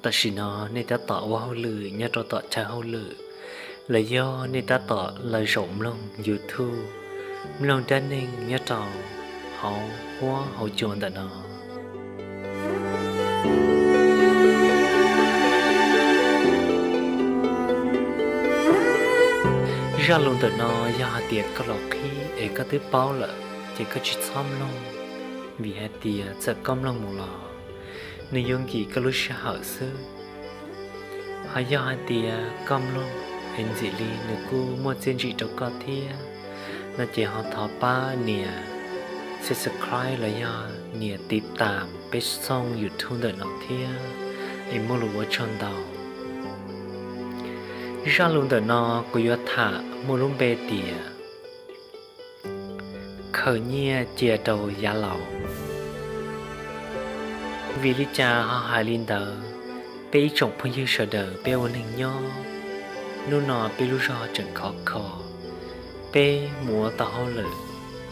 Tam sim no nej tab tom ua hauj lwm nyob rau tom chaw hauj lwm, los yog nej tab tom los zaum mloog YouTube, mloog dab neeg nyob rau hauv huab hauv cua ntawm no. Zaj lus ntawm no yog hais tias koj los qhib es koj twb paub lawm ces koj tsis txhob mloog, vim hais tias txawm koj mloog mus los nws yuav nkim koj lub sij hawm xwb. Ho yog hais tias koj mloog es ntxim li nws kuj muaj txiaj ntsim rau koj thiab no ces ho thov pab nias subscribe los yog nias tiv tam peb txhooj YouTube ntawm no thiab, es muaj lus ua tsaug ntau. Zaj lus ntawm no kuv yuav tham muaj lub npe tias khaws nyiaj cia rau yav laus. Vim li cas ho hais li ntawd? Peb ib tsoom phooj ywg sawv daws peb ua neeg nyob, hnub no peb lub zog tseem khov kho, peb mus ua tau hauj lwm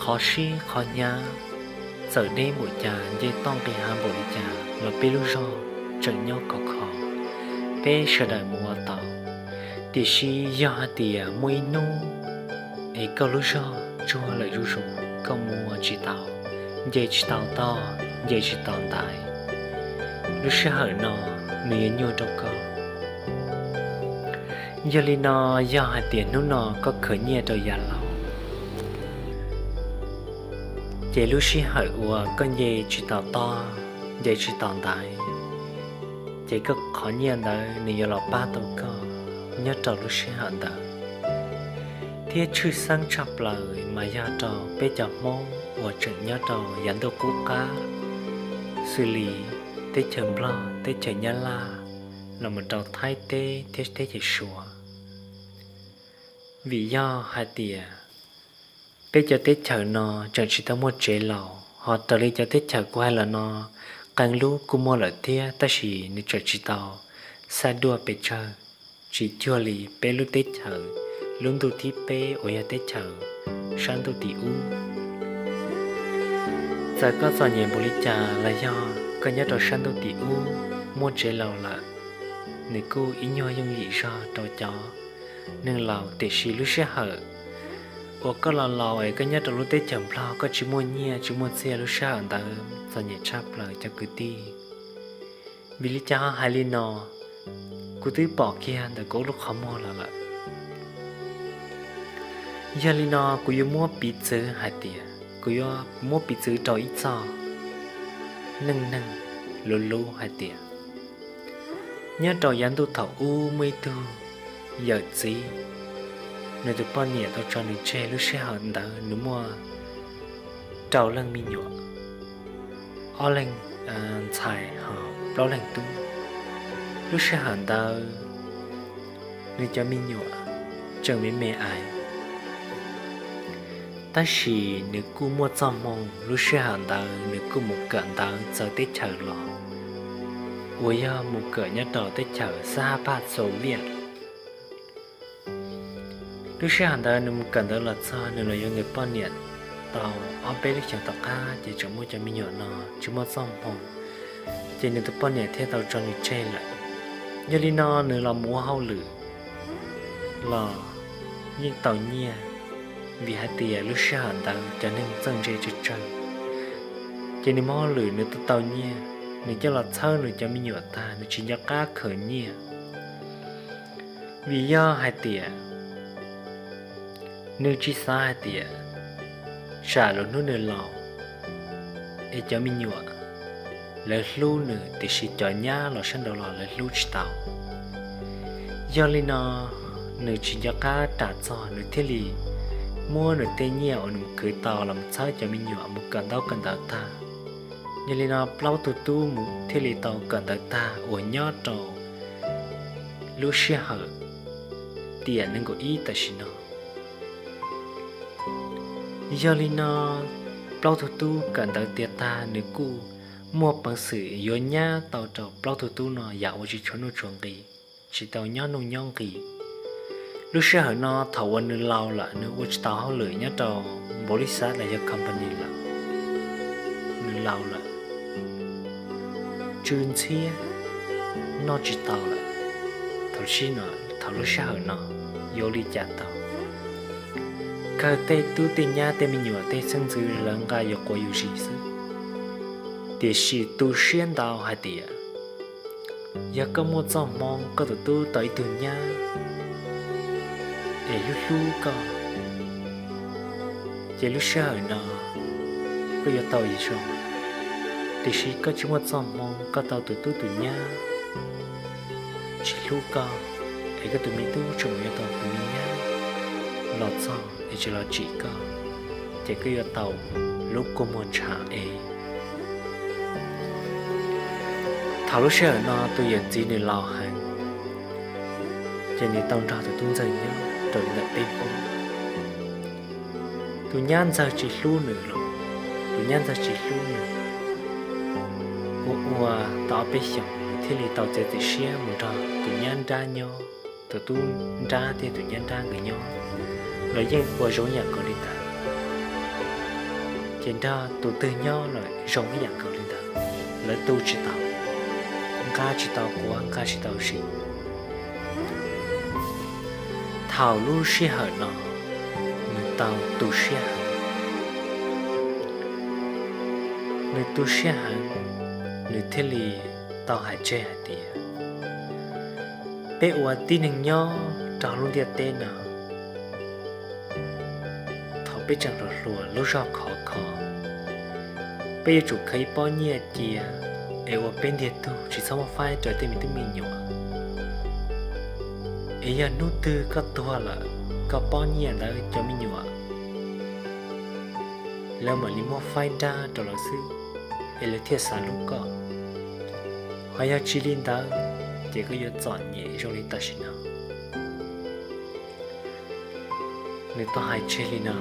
qhov sib qhov hnyav, txawm deb npaum cas nce toj nqis hav npaum li cas los peb lub zog tseem nyob khov kho, peb sawv daws mus ua tau. Tiam sis yog hais tias muaj ib hnub es koj lub zog tsuag lawm zuj zus, koj mus ua tsis tau, nce tsis tau toj, nce tsis tau ntaiv, lub sij hawm no nws yuav nyuaj rau koj. Yog li no, yog hais tias hnub no koj khaws nyiaj rau yav laus, ces lub sij hawm uas koj nce tsis tau toj, nce tsis tau ntaiv, ces koj qhov nyiaj ntawd nws yuav los pab tau koj nyob rau lub sij hawm ntawd. Thiab tshwj xeeb tshaj plaws mas yog rau peb cov Hmoob uas tseem nyob rau yav ntuj qub qab, xws li teb chaws Nplog, teb chaws Nyab Laj, los mus rau Thaib teb thiab teb chaws Suav. Vim yog hais tias peb cov teb chaws no tseem tsis tau muaj tsev laus, ho raws li cov teb chaws kuv hais los no, qee lub kuj muaj lawm thiab tab sis nws tseem tsis tau xaj duaj pes tsawg, tsis cuag li peb lub teb chaws lub ntuj thib peb uas yog teb chaws sab ntuj tim ub. Txawm koj txom nyem npaum li cas los yog koj nyob rau sab ntuj tim ub muaj tsev laus lawm, nws kuj ib nyuag yooj yim zog rau cov neeg laus, tiam sis lub sij hawm uas koj los laus es koj nyob rau lub teb chaws Nplog koj tsis muaj nyiaj tsis muaj txiaj, lub sij hawm ntawd txom nyem tshaj plaws cov kwv tij. Vim li cas ho hais li no? Kuv twb pom kiag ntawm kuv lub qhov muag los lawm. Yog li no kuv yuav muab piv txwv hais tias, kuv yuav muab piv txwv rau ib txoj neej neeg luv luv hais tias, nyob rau yav ntuj thaum ub muaj ib tug yawm txiv, nws tus poj niam tau tso nws tseg, lub sij hawm ntawd nws muaj rau leej me nyuam, ob leeg ntxhais ho plaub leeg tub. Lub sij hawm ntawd nws cov me nyuam tseem me me aiv, tab sis nws kuj muaj txoj hmoo, lub sij hawm ntawd nws kuj mus kawm ntawv txawv teb chaws los, uas yog mus kawm nyob rau teb chaws xab hab phaj Xov Viaj. Lub sij hawm ntawd nws mus kawm ntawv los txog nws los yuav nws poj niam tau ob peb lub xyoos tom qab ces tseem muaj cov me nyuam no tsis muaj txoj hmoo, ces nws tus poj niam thiaj tau tso nws tseg lawm. Yog li no nws los mus ua hauj lwm los yeej tau nyiaj, vim hais tias lub sij hawm ntawd cov neeg txawj ntse tsawg tsawg. Ces nws mus hauj lwm nws tau tau nyiaj, nws coj los txhawb nws cov me nyuam tag nws tsis nco qab khaws nyiaj. Vim yog hais tias nws tsis xav hais tias tsam lwm hnub nws laus es cov me nyuam lawv hlub nws, tiam sis cov nyab los sab nraud los lawv hlub tsis tau. Yog li no nws tsis nco qab ram txog, nws thiaj li muab nws tej nyiaj uas nws mus khwv tau los mus txhawb cov me nyuam mus kawm ntaub kawm ntawv tag. Yog li no plaub tug tub mus thiaj li tau kawm ntawv tag uas nyob rau lub sij hawm tiam nees nkaum ib tam sim no. Yog li no plaub tug tub kawm ntawv tiav tag nws kuj muaj peev xwm yuav nyab tau rau plaub tug tub no yam uas tsis tshua nuj tshua nqi, tsis tau nyob nuj nyob nqi. Lub sij hawm no thaum uas nws laus lawm nws ua tsis tau hauj lwm nyob rau npaum li xav los yog company lawm, nws laus lawm tsw ntxhiab, noj tsis tau lawm. Thaum, thaum lub sij hawm no yuav ua li cas tau? Kawg tej tub tej nyab tej me nyuam tej xeeb ntxwv lawv nqa yuav quav yuav zis xwb. Tiam sis tu siab ntau hais tias yog koj muaj txoj hmoo koj tus tub tau ib tug nyab es hlub hlub koj, ces lub sij hawm no koj yuav tau zoo. Tiam sis koj tsis muaj txoj hmoo koj tau tus tub tus nyab tsis hlub koj, es koj tus me tub tseem yuav tau tus me nyab los txog es tsis los tsim koj, ces koj yuav tau lub kua muag ntshav es. Thaum lub sij hawm no tus yawm txiv nws laus heev, ces nws tau nrog tus tub ntxawg nyob rau li ntawm peb hnub. Tus nyab ntxawg tsis hlub nws los, tus nyab ntxawg tsis hlub nws. Ua ua tau ob peb xyoos nws thiaj li tau txiav txim siab mus nrog tus nyab nrab nyob, tus tub nrab thiab tus nyab nrab nkawd nyob. Lawv yeej ua zoo ib yam nkaus li ntawd, ces nrog tus twg nyob los zoo ib yam nkaus li ntawd. Lawv tu tsis tau, nqa tsis tau quav nqa tsis tau zis. Thaum lub sij hawm no nws tau tu siab heev, nws tu siab heev, nws thiaj li tau hais tseg hais tias, peb ua tib neeg nyob rau lub ntiaj teb no, thaum peb tseem hluas hluas lub zog khov kho, peb yuav tsum khaws ib pob nyiaj cia es ua peb ntiag tug tsis txhob muab faib rau tej me tub me nyuam. Es yog hnub twg koj tuag lawm, koj pob nyiaj ntawd cov me nyuam lawv mam li muab faib nrab rau lawv xwb, es lawv thiaj xav hlub koj. Ho yog tsis li ntawd, ces koj yuav txom nyem zoo li tam sim no. Nws tau hais tseg li no,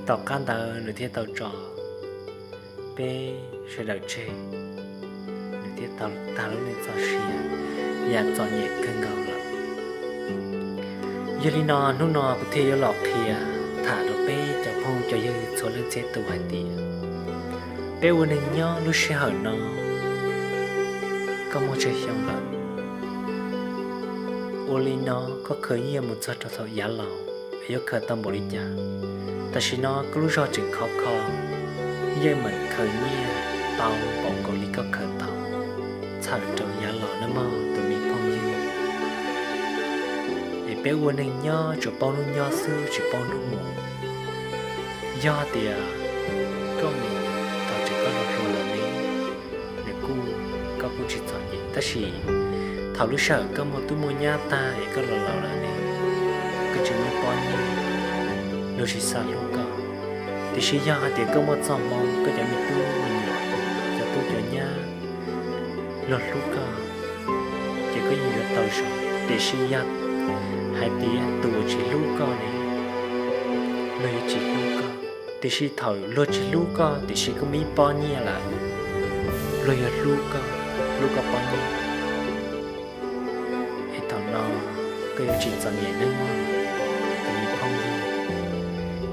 tom qab ntawd nws thiaj tau tso peb sawv daws tseg, nws thiaj tau tag lub neej txoj sia yam txom nyem kawg nkaus lawm. Yog li no hnub no kuv thiaj yuav los qhia tham rau peb cov phooj cov ywg txhua leej txhia tus hais tias, peb ua neeg nyob lub sij hawm no, koj muaj tsawg xyoo lawm? Ua li no koj khaws nyiaj mus txog rau thaum yav laus, yuav khaws tau npaum li cas? Tam sim no koj lub zog tseem khov kho, yeej meem khaws nyiaj tau npaum nkaus li koj khaws tau, txhawm rau yav laus nawb mog tus me phooj ywg. Es peb ua neeg nyob tsuas paub hnub nyob xwb tsis paub hnub mus. Yog tias koj mus thaum tseem koj hluas hluas lawm ne, nws kuj, koj kuj tsis txom nyem, tab sis thaum lub sij hawm koj muaj tub muaj nyab tag es koj los laus lawm ne, koj tsis muaj pob nyiaj, luag tsis xav hlub koj. Tiam sis yog hais tias koj muaj txoj hmoo koj cov me tub me nyuam, cov tub cov nyab luag hlub koj, ces koj yeej yuav tau zoo. Tiam sis yog hais tias tus uas tsis hlub koj ne, luag yuav tsis hlub koj. Tiam sis thaum luag tsis hlub koj tiam sis koj muaj ib pob nyiaj lawm, luag yuav hlub koj, hlub koj pob nyiaj. Es thaum no koj yuav tsis txom nyem nawb mog tus me phooj ywg.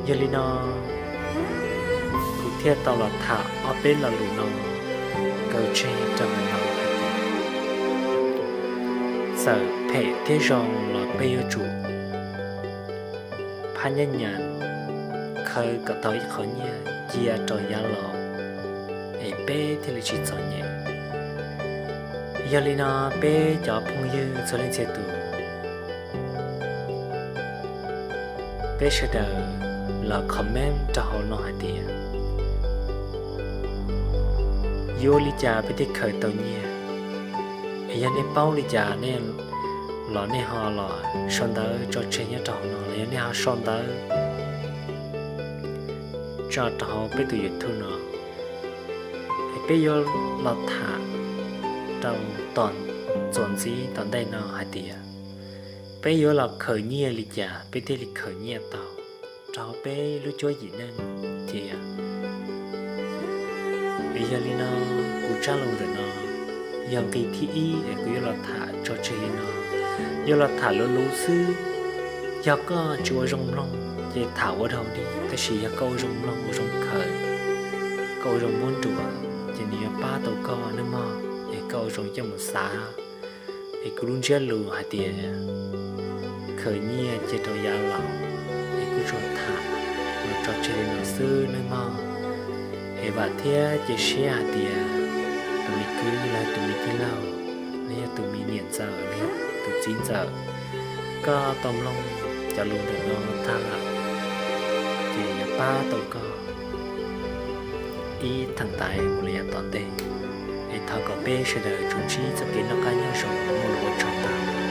Yog li no kuv thiaj tau los tham ob peb lo lus no kaw tseg rau hauv no hais tias, txawm phem thiab zoo los peb yuav tsum phab nyab nyas khaws kom tau ib qho nyiaj cia rau yav laus es peb thiaj li tsis txom nyem. Yog li no peb cov phooj ywg txhua leej txhia tus, peb sawv daws los comment rau hauv no hais tias yuav ua li cas peb thiaj khaws tau nyiaj. Es yog nej paub li cas nej los nej ho los sau ntawv tso tseg nyob rau hauv no los yog nej ho sau ntawv tso rau hauv peb tus YouTube no, es peb yuav los tham rau tom txuas ntxiv tom ntej no hais tias peb yuav los khaws nyiaj li cas peb thiaj li khaws nyiaj tau rau peb lub cuab yim neej ces. Es yog li no kuv tsab lus ntawm no yog nqi thib ib es kuv yuav los tham tso tseg li no, yuav los tham luv luv xwb. Yog koj tsis ua zoo mloog ces tham ua dhau li, tab sis yog koj ua zoo mloog ua zoo khaws, koj ua zoo muab nruas ces nws yuav pab tau koj nawb mog. ua zoo coj mus xav. Es kuv lub ntsiab lus hais tias khaws nyiaj cia rau yav laus, es kuv tsuas tham los tso tseg li no xwb nawb mog. Es vam thiab cia siab hais tias tus me kwv los yog tus me tij laug, los yog tus me niam ntxawm los yog tus txiv ntxawm, koj tau mloog cov lus ntawm no tag lawm, ces yuav pab tau koj ib theem tais mus li yav tom ntej. Es thov kom peb sawv daws tsuas ntsib txoj kev noj qab nyob zoo, muaj lus ua tsaug ntau.